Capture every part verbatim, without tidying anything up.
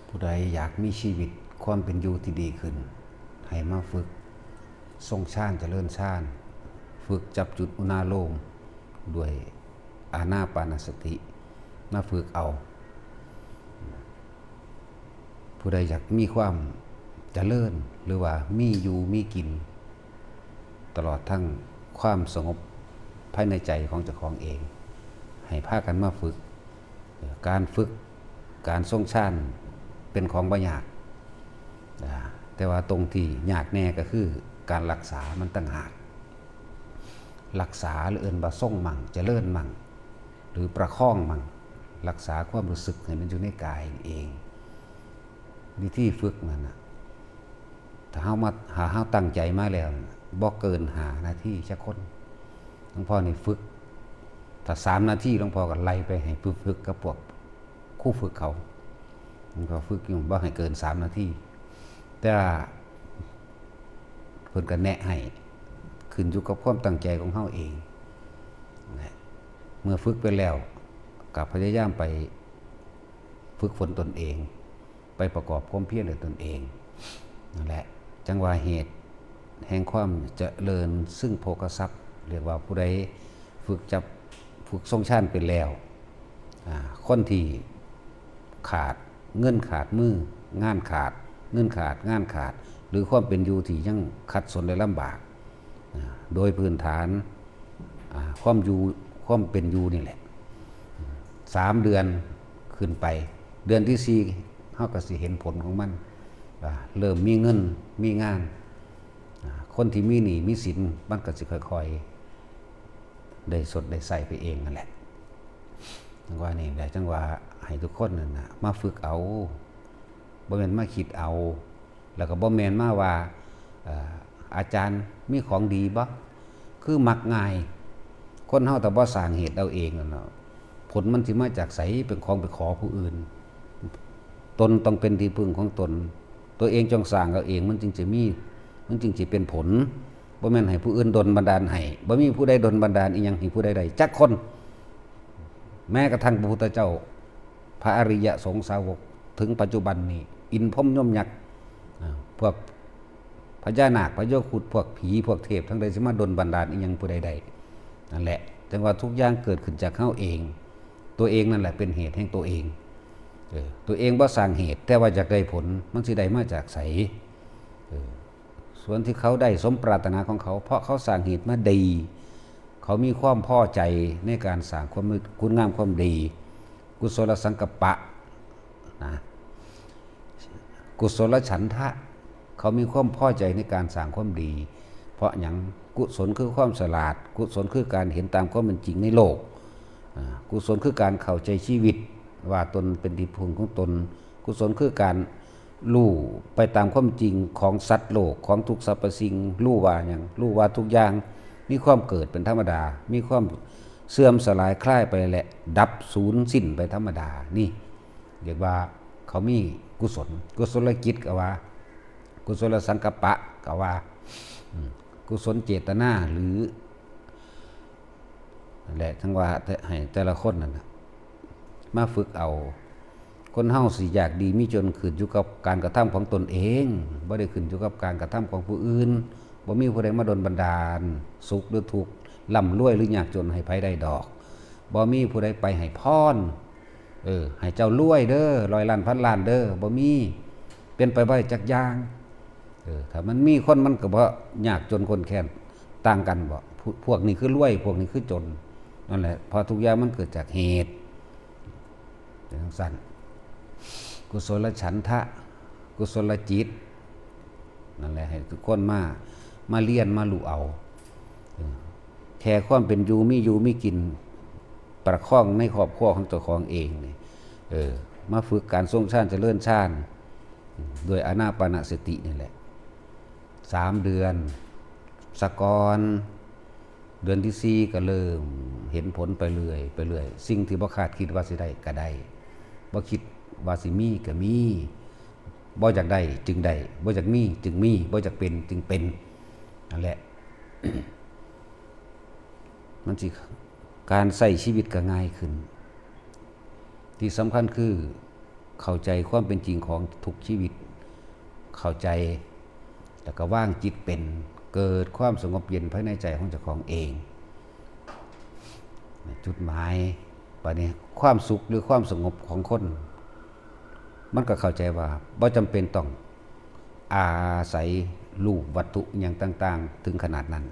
ผู้ใดอยากมีชีวิตความเป็นอยู่ที่ดีขึ้น ให้มาฝึกทรงฌานเจริญฌาน ฝึกจับจุดอุณาโลม ด้วยอานาปานสติ มาฝึกเอา ผู้ใดอยากมีความเจริญ หรือว่ามีอยู่มีกิน ตลอดทั้งความสงบภายในใจของเจ้าของเอง ให้พากันมาฝึก การฝึกการทรงฌานเป็นของบ่ยาก อ่า แต่ว่าตรงที่ยากแน่ก็คือการรักษามันต่างหาก รักษาหรือเอิ้นว่าทรงมั่ง เจริญมั่ง หรือประคองมั่ง รักษาความรู้สึกให้มันอยู่ในกายเอง วิธีฝึกนั่นน่ะ ถ้าเฮามา ถ้าเฮาตั้งใจมาแล้วน่ะ บ่เกินห้านาทีจักคน หลวงพ่อนี่ฝึก ถ้าสามนาทีหลวงพ่อก็ไล่ไปให้ฝึกๆกับพวกครูฝึกเขา มันก็ฝึกอยู่บ่ให้เกินสามนาที แต่ว่าเพิ่นก็แนะให้ ขึ้นอยู่กับความตั้งใจของเฮาเองนะ เมื่อฝึกไปแล้ว ก็พยายามไปฝึกฝนตนเอง ไปประกอบความเพียรด้วยตนเอง นั่นแหละ จั่งว่าเหตุแห่งความเจริญซึ่งโภคทรัพย์ เรียกว่าผู้ใดฝึกจับ ฝึกทรงฌานเป็นแล้ว อ่า คนที่ขาดเงินขาดมือ งานขาด เงินขาด งานขาด หรือความเป็นอยู่ที่ยังขัดสนและลำบาก อ่า โดยพื้นฐาน อ่า ความอยู่ ความเป็นอยู่นี่แหละ สามเดือนขึ้นไป เดือนที่สี่ เฮาก็สิเห็นผลของมัน อ่า เริ่มมีเงิน มีงาน อ่า คนที่มีหนี้มีสิน มันก็สิค่อยๆ ได้สดได้ใช้ไปเองนั่นแหละ จั่งว่านี่แหละ จั่งว่าให้ทุกคนนั่นน่ะ มาฝึกเอา บ่แม่นมาคิดเอา แล้วก็บ่แม่นมาว่า เอ่อ อาจารย์มีของดีบ่ คือมักง่าย คนเฮาถ้าบ่สร้างเหตุเอาเองนั่นน่ะ ผลมันสิมาจากไส เป็นของไปขอผู้อื่น ตนต้องเป็นที่พึ่งของตน ตัวเองจงสร้างเอาเอง มันจึงจะมี มันจึงจะเป็นผล บ่แม่นให้ผู้อื่นดลบันดาลให้ บ่มีผู้ใดดลบันดาลอิหยังให้ผู้ใดได้จักคน แม้กระทั่งพระพุทธเจ้า พระอริยสงฆ์สาวก ถึงปัจจุบันนี้ อินทร์พรหมยมยักษ์ อ่า พวกพญานาค พญาครุฑ พวกผี พวกเทพ ทั้งหลายสิมาดลบันดาลอิหยังผู้ใดได้ นั่นแหละ จั่งว่าทุกอย่างเกิดขึ้นจากเฮาเอง ตัวเองนั่นแหละเป็นเหตุแห่งตัวเอง เออ ตัวเองบ่สร้างเหตุ แต่ว่าอยากได้ผล มันสิได้มาจากไส เออ ส่วนที่เขาได้สมปรารถนาของเขา เพราะเขาสร้างเหตุมาดี เขามีความพอใจในการสร้างความ คุณงามความดี กุศลสังกัปปะ นะ กุศลฉันทะ เขามีความพอใจในการสร้างความดี เพราะหยัง กุศลคือความฉลาด กุศลคือการเห็นตามความเป็นจริงในโลก อ่า กุศลคือการเข้าใจชีวิต ว่าตนเป็นที่พึ่งของตน กุศลคือการรู้ไปตามความจริงของสัตว์โลก ของทุกสรรพสิ่ง รู้ว่าหยัง รู้ว่าทุกอย่างมีความเกิดเป็นธรรมดา มีความเสื่อมสลายคลายไปและดับสูญสิ้นไปธรรมดา นี่เรียกว่าเขามีกุศล กุศลจิตก็ว่า กุศลสังกัปปะก็ว่า อืม กุศลเจตนาหรือ นั่นแหละ จั่งว่าแต่ ให้แต่ละคนนั่นน่ะ มาฝึกเอา คนเฮาสิอยากดีมีจนขึ้นอยู่กับการกระทำของตนเอง บ่ได้ขึ้นอยู่กับการกระทำของผู้อื่น บ่มีผู้ใดมาดลบันดาล สุขหรือทุกข์ ร่ำรวยหรือยากจนให้ไผได้ดอก บ่มีผู้ใดไปให้พร เออ ให้เจ้ารวยเด้อ ร้อยล้านพันล้านเด้อ บ่มี เป็นไปบ่ได้จักอย่าง เออ ถ้ามันมีคนมันก็บ่ยากจนข้นแค้นต่างกันบ่ พวก พวกนี้คือรวย พวกนี้คือจน นั่นแหละ เพราะทุกอย่างมันเกิดจากเหตุ เป็นจั่งซั้น กุศลฉันทะ กุศลจิต นั่นแหละ ให้ทุกคนมา มาเรียน มารู้เอา เออ แค่ความเป็นอยู่ มีอยู่ มีกิน ประคองในครอบครัวของเจ้าของเองนี่ เออ มาฝึกการทรงฌาน เจริญฌาน ด้วยอานาปานสตินี่แหละ สามเดือน สะก่อน เดือนที่สี่ก็เริ่มเห็นผลไปเรื่อย ไปเรื่อย สิ่งที่บ่คาดคิดว่าสิได้ก็ได้ บ่คิดว่าสิมีก็มี บ่อยากได้จึงได้ บ่อยากมีจึงมี บ่อยากเป็นจึงเป็น นั่นแหละ มันสิ การใช้ชีวิตก็ง่ายขึ้น ที่สำคัญคือ เข้าใจความเป็นจริงของทุกชีวิต เข้าใจ แล้วก็วางจิตเป็น เกิดความสงบเย็นภายในใจของเจ้าของเอง จุดหมาย บัดนี้ความสุขหรือความสงบของคน มันก็เข้าใจว่าบ่จำเป็นต้องอาศัยรูปวัตถุอหย่างต่างๆ ถึงขนาดนั้น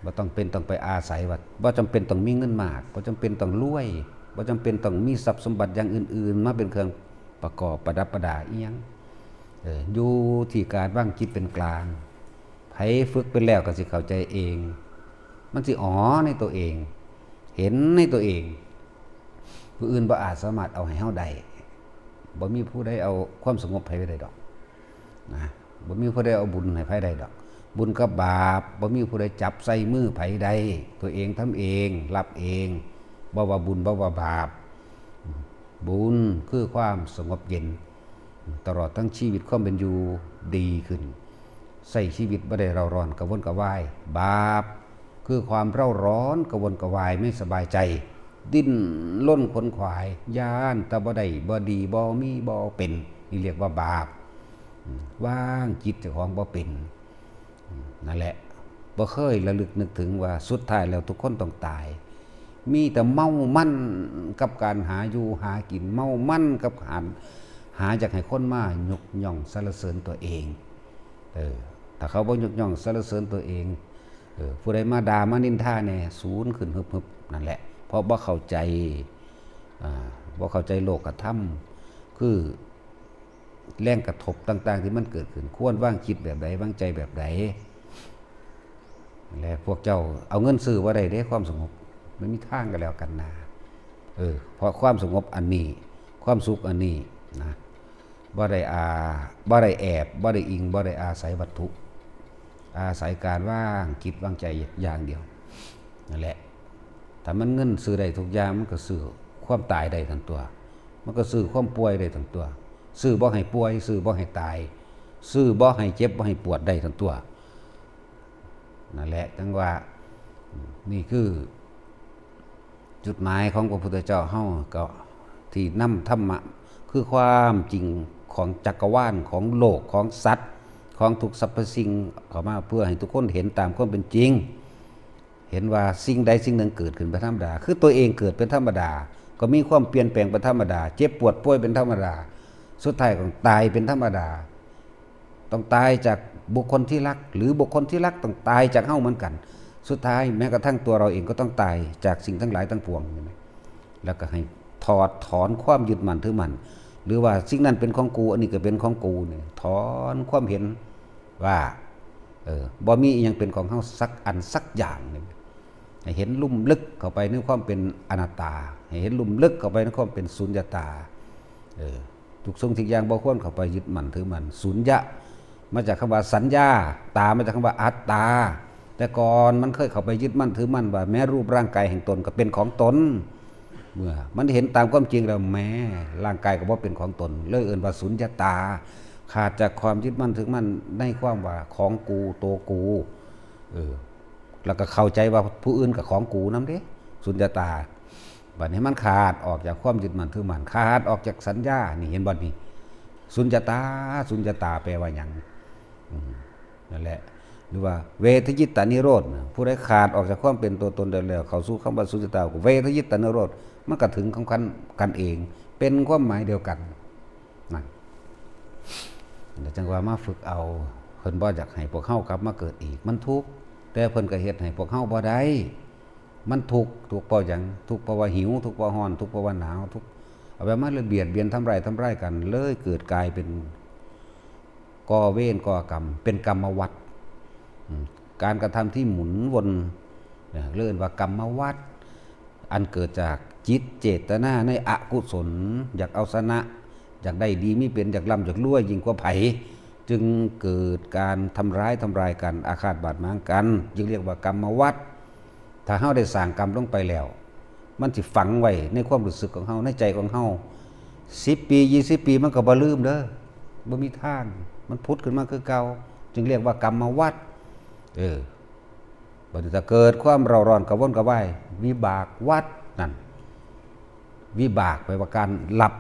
บ่ต้องเป็นต้องไปอาศัยว่า บ่จำเป็นต้องมีเงินมาก บ่จำเป็นต้องรวย บ่จำเป็นต้องมีทรัพย์สมบัติอย่างอื่นๆ มาเป็นเครื่องประกอบประดับประดาอิหยัง เออ อยู่ที่การวางจิตเป็นกลาง ไผฝึกเป็นแล้วก็สิเข้าใจเอง มันสิอ๋อในตัวเอง เห็นในตัวเอง ผู้อื่นบ่อาจสามารถเอาให้เฮาได้ บ่มีผู้ใดเอาความสงบให้ได้ดอก นะ บ่มีผู้ใดเอาบุญให้ไผได้ดอก บุญกับบาป บ่มีผู้ใดจับใส่มือไผได้ ตัวเองทำเอง รับเอง บ่ว่าบุญ บ่ว่าบาป บุญคือความสงบเย็น ตลอดทั้งชีวิตความเป็นอยู่ดีขึ้น ใช้ชีวิตบ่ได้เร่าร้อนกระวนกระวาย บาปคือความเร่าร้อนกระวนกระวายไม่สบายใจ ดิ้นรนขวนขวาย ย้านแต่บ่ได้บ่ดีบ่มีบ่เป็น นี่เรียกว่าบาป อืม วางจิตเจ้าของบ่เป็น อืม นั่นแหละ บ่เคยระลึกนึกถึงว่าสุดท้ายแล้วทุกคนต้องตาย มีแต่เมามันกับการหาอยู่หากิน เมามันกับการหาอยากให้คนมายกย่องสรรเสริญตัวเอง เออ ถ้าเขาบ่ยกย่องสรรเสริญตัวเอง เออ ผู้ใดมาด่ามานินทาแน่ สูญขึ้นฮึบๆ นั่นแหละ เพราะบ่เข้าใจ อ่า บ่เข้าใจโลกธรรม คือแรงกระทบต่างๆ ที่มันเกิดขึ้น ควรวางจิตแบบใด วางใจแบบใด และพวกเจ้าเอาเงินซื้อบ่ได้เด้ความสงบ มันมีทางกันแล้วกันนา เออ เพราะความสงบอันนี้ ความสุขอันนี้นะ บ่ได้อา บ่ได้แอบ บ่ได้อิง บ่ได้อาศัยวัตถุ อาศัยการวางจิตวางใจอย่างเดียว นั่นแหละ ถ้ามันเงินซื้อได้ทุกอย่าง มันก็ซื้อความตายได้ทั้งตัว มันก็ซื้อความป่วยได้ทั้งตัว ซื้อบ่ให้ป่วย ซื้อบ่ให้ตาย ซื้อบ่ให้เจ็บ บ่ให้ปวดได้ทั้งตัว นั่นแหละ จั่งว่า นี่คือ จุดหมายของพระพุทธเจ้าเฮาก็ที่นำธรรมะ คือความจริงของจักรวาล ของโลก ของสัตว์ ของทุกสรรพสิ่ง เข้ามาเพื่อให้ทุกคนเห็นตามความเป็นจริง เห็นว่าสิ่งใดสิ่งหนึ่งเกิดขึ้นเป็นธรรมดา คือตัวเองเกิดเป็นธรรมดา ก็มีความเปลี่ยนแปลงเป็นธรรมดา เจ็บปวดป่วยเป็นธรรมดา สุดท้ายก็ตายเป็นธรรมดา ต้องตายจากบุคคลที่รัก หรือบุคคลที่รักต้องตายจากเฮาเหมือนกัน สุดท้ายแม้กระทั่งตัวเราเองก็ต้องตายจากสิ่งทั้งหลายทั้งปวง เห็นไหม แล้วก็ให้ถอดถอนความยึดมั่นถือมั่น หรือว่าสิ่งนั้นเป็นของกู อันนี้ก็เป็นของกูเนี่ย ถอนความเห็นว่า เออ บ่มีอิหยังเป็นของเฮาสักอันสักอย่างหนึ่ง ให้เห็นลุ่มลึกเข้าไปในความเป็นอนัตตา ให้เห็นลุ่มลึกเข้าไปในความเป็นสุญญตา เออ ทุกสิ่งทุกอย่างบ่ควรเข้าไปยึดมั่นถือมั่น สุญญะ มาจากคำว่าสัญญา ตา มาจากคำว่าอัตตา แต่ก่อนมันเคยเข้าไปยึดมั่นถือมั่นว่าแม้รูปร่างกายแห่งตนก็เป็นของตน เมื่อมันเห็นตามความจริงแล้ว แม้ร่างกายก็บ่เป็นของตน เลยเอิ้นว่าสุญญตา ขาดจากความยึดมั่นถือมั่นในความว่าของกู ตัวกู เออ แล้วก็เข้าใจว่าผู้อื่นก็ของกูนำเด้ สุญญตา บัดนี้มันขาดออกจากความยึดมั่นถือมั่น ขาดออกจากสัญญา นี่เห็นบ่นี่ สุญญตา สุญญตาแปลว่าหยัง อืม นั่นแหละ หรือว่าเวทยิตานิโรธ ผู้ใดขาดออกจากความเป็นตัวตนได้แล้ว เข้าสู่คำว่าสุญญตา เวทยิตานิโรธ มันก็ถึงของกัน กันเอง เป็นความหมายเดียวกัน นั่น แล้วจั่งว่ามาฝึกเอา เพิ่นบ่อยากให้พวกเฮากลับมาเกิดอีก มันทุกข์ แต่เพิ่นก็เฮ็ดให้พวกเฮาบ่ได้ มันทุกข์ ทุกข์เพราะหยัง ทุกข์เพราะว่าหิว ทุกข์เพราะร้อน ทุกข์เพราะว่าหนาว ทุกข์ เอาแบบมาเลยเบียดเบียนทำร้าย ทำร้ายกัน เลยเกิดกลายเป็น ก่อเวรก่อกรรม เป็นกรรมวัฏ อืม การกระทำที่หมุนวน เนี่ย เรียกว่ากรรมวัฏ อันเกิดจากจิตเจตนาในอกุศล อยากเอาชนะ อยากได้ดีมีเป็น อยากร่ำอยากรวยยิ่งกว่าไผ จึงเกิดการทำร้ายทำลายกัน อาฆาตบาดหมางกัน จึงเรียกว่ากรรมวัฏ ถ้าเฮาได้สร้างกรรมลงไปแล้ว มันสิฝังไว้ในความรู้สึกของเฮา ในใจของเฮา สิบปี ยี่สิบปี มันก็บ่ลืมเด้อ บ่มีทาง มันผุดขึ้นมาคือเก่า จึงเรียกว่ากรรมวัฏ เออ บัดนี้ถ้าเกิดความเร่าร้อนกระวนกระวาย วิบากวัฏนั่น วิบากแปลว่าการรับ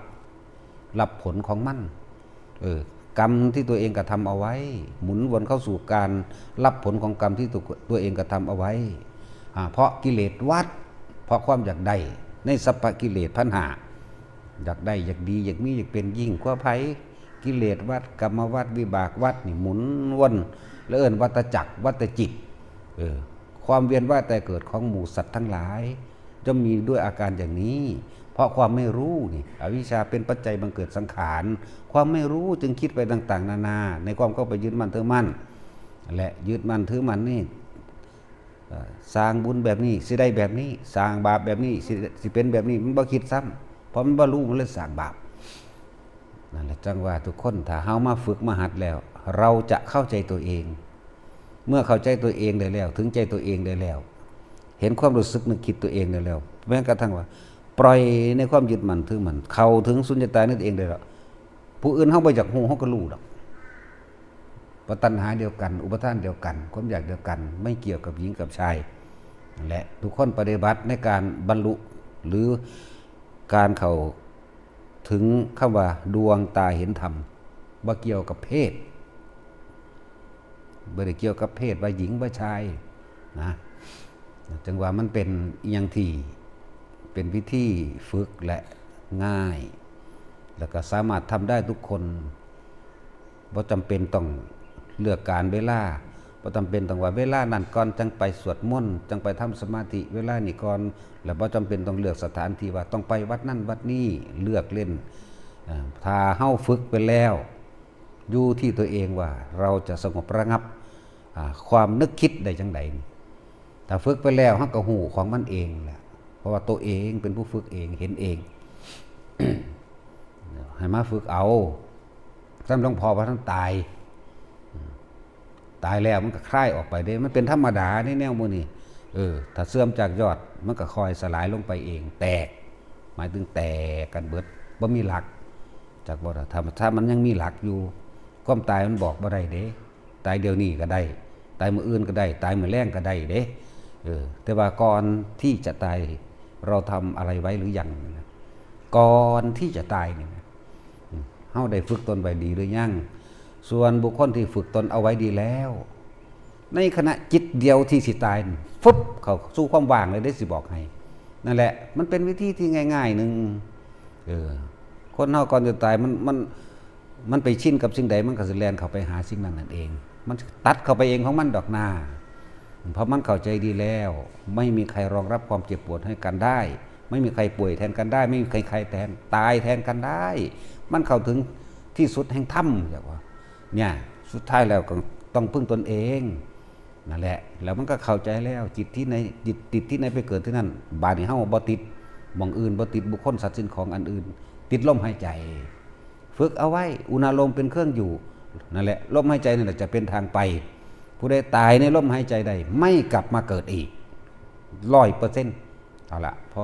รับผลของมัน เออ กรรมที่ตัวเองกระทำเอาไว้ หมุนวนเข้าสู่การรับผลของกรรมที่ตัว ตัวเองกระทำเอาไว้ อ่า เพราะกิเลสวัฏ เพราะความอยากได้ ในสัพพะกิเลสพันห้า อยากได้ อยากดี อยากมี อยากเป็น ยิ่งกว่าไผ กิเลสวัฏ กรรมวัฏ วิบากวัฏ นี่หมุนวน และเอิ้นวัฏจักร วัฏจิต เออ ความเวียนว่ายตายเกิดของหมู่สัตว์ทั้งหลาย ย่อมมีด้วยอาการอย่างนี้ เพราะความไม่รู้นี่ อวิชชาเป็นปัจจัยบังเกิดสังขาร ความไม่รู้จึงคิดไปต่างๆ นานา ในความเข้าไปยึดมั่นถือมั่น และยึดมั่นถือมั่นนี่ เอ่อ สร้างบุญแบบนี้สิได้แบบนี้ สร้างบาปแบบนี้สิ สิเป็นแบบนี้ มันบ่คิดซ้ำ เพราะมันบ่รู้ มันเลยสร้างบาป นั่นแหละ จั่งว่าทุกคน ถ้าเฮามาฝึกมาหัดแล้ว เราจะเข้าใจตัวเอง เมื่อเข้าใจตัวเองได้แล้ว ถึงใจตัวเองได้แล้ว เห็นความรู้สึกนึกคิดตัวเองได้แล้ว แม้กระทั่งว่า ปล่อยในความยึดมั่นถือมั่น เข้าถึงสุญญตาในตัวเองได้แล้ว ผู้อื่นเฮาบ่อยากรู้ เฮาก็รู้ดอก เพราะตัณหาเดียวกัน อุปาทานเดียวกัน ความอยากเดียวกัน ไม่เกี่ยวกับหญิงกับชาย และทุกคนปฏิบัติในการบรรลุ หรือการเข้าถึงคำว่าดวงตาเห็นธรรม บ่เกี่ยวกับเพศ บ่ได้เกี่ยวกับเพศว่าหญิงว่าชายนะ จั่งว่ามันเป็นอิหยังที่เป็นวิธีฝึกและง่าย แล้วก็สามารถทำได้ทุกคน บ่จำเป็นต้องเลือกการเวลา บ่จำเป็นต้องว่าเวลานั้นก่อนจั่งไปสวดมนต์ จั่งไปทำสมาธิ เวลานี้ก่อน และบ่จำเป็นต้องเลือกสถานที่ว่าต้องไปวัดนั่นวัดนี้ เลือกเล่น อ่า ถ้าเฮาฝึกไปแล้ว อยู่ที่ตัวเองว่าเราจะสงบระงับ อ่า ความนึกคิดได้จั่งใด ถ้าฝึกไปแล้วเฮาก็ฮู้ของมันเองแหละ เพราะว่าตัวเองเป็นผู้ฝึกเอง เห็นเอง ให้มาฝึกเอา ซ้ำหลวงพ่อว่าท่านตาย ตายแล้วมันก็คลายออกไปเด้ มันเป็นธรรมดาในแนวหมู่นี้ เออ ถ้าเสื่อมจากยอด มันก็ค่อยสลายลงไปเอง แตก หมายถึงแตกกันเบิด บ่มีหลัก จักบ่ล่ะ ถ้า ถ้ามันยังมีหลักอยู่ ความตายมันบอกบ่ได้เด้ ตายเดี๋ยวนี้ก็ได้ ตายมื้ออื่นก็ได้ ตายมื้อแลงก็ได้เด้ เออ แต่ว่าก่อนที่จะตาย เราทำอะไรไว้หรือยังนะ ก่อนที่จะตายนี่นะ อืม เฮาได้ฝึกตนไว้ดีหรือยัง ส่วนบุคคลที่ฝึกตนเอาไว้ดีแล้ว ในขณะจิตเดียวที่สิตายนั่น ฟึบ เข้าสู่ความว่างเลยเด้ สิบอกให้ นั่นแหละ มันเป็นวิธีที่ง่ายๆหนึ่ง เออ คนเฮาก่อนจะตายมัน มัน มันไปชินกับสิ่งใด มันก็สิแล่นเข้าไปหาสิ่งนั้นนั่นเอง มันตัดเข้าไปเองของมันดอกนา เพราะมันเข้าใจดีแล้ว ไม่มีใครรองรับความเจ็บปวดให้กันได้ ไม่มีใครป่วยแทนกันได้ ไม่มีใคร ใครแทน ตายแทนกันได้ มันเข้าถึงที่สุดแห่งธรรม เรียกว่า เนี่ย สุดท้ายแล้วก็ต้องพึ่งตนเอง นั่นแหละ แล้วมันก็เข้าใจแล้ว จิตที่ใน จิต จิตที่ในไปเกิดที่นั่น บาดนี้เฮาบ่ติดหม่องอื่น บ่ติดบุคคลสัตว์สิ่งของอันอื่น ติดลมหายใจ ฝึกเอาไว้ อุณาโลมเป็นเครื่องอยู่ นั่นแหละ ลมหายใจนั่นแหละจะเป็นทางไป ผู้ใดตายในลมหายใจใด ไม่กลับมาเกิดอีก ร้อยเปอร์เซ็นต์ เอาละ พอ